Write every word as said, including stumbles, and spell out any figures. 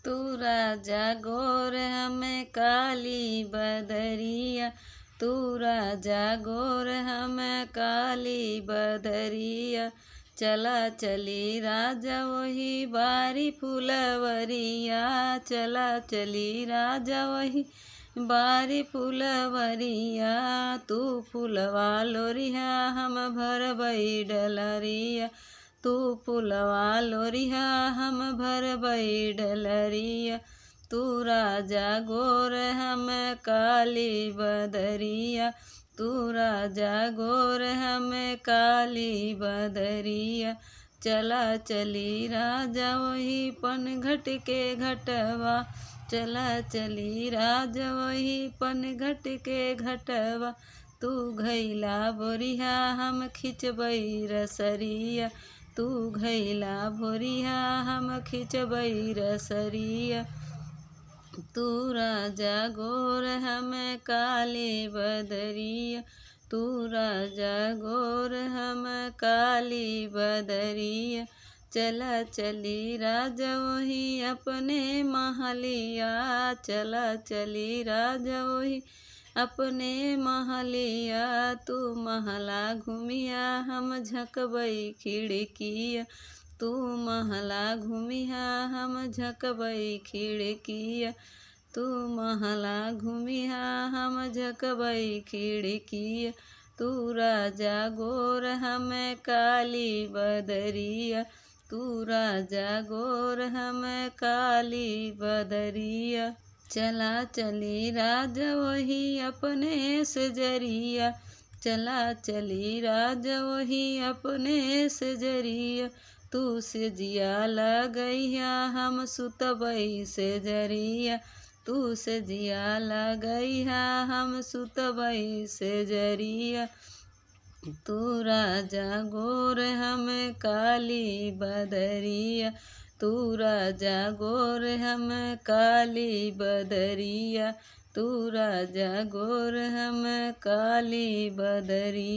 तू राजा गोर हम काली बदरिया, तू राजा गोर हम काली बदरिया। चला चली राजा वही बारी फुलवरिया, चला चली राजा वही बारी फुलवरिया। तू फुलवा लोरिहा हम भरबई डलरिया, तू फुलवा लोरिहा हम भरबई डलरिया। तू राजा गोर हम काली बदरिया, तू राजा गोर हम काली बदरिया। चला चली राजा वही पनघट के घटवा, चला चली राजा वही पनघट के घटवा। तू घइला बोरिहा हम खिचबई रसरिया, तू घइला बोरिहा हम खिचबई रसरिया। तू राजा गोर हम काली बदरिया, तू राजा गोर हम काली बदरिया। चला चली राजा वही अपने महलिया, चला चली राजा वही अपने महलिया। तू महला घुमिहा हम झकबई खिड़किया, तू महला घुमिहा हम झकबई खिड़किया, तू महला घुमिहा हम झकबई खिड़किया। तू राजा गोर हम काली बदरिया, तू राजा गोर हम काली बदरिया। चला चली राजा वही अपने सेजरिया, चला चली राजा वही अपने सेजरिया। तू सेजिया लगइहा हम सुतबई सेजरिया, तू सेजिया लगइहा हम सुतबई सेजरिया। तू राजा गोर हम काली बदरिया, तू राजा गोर हम काली बदरिया, तू राजा गोर हम काली बदरिया।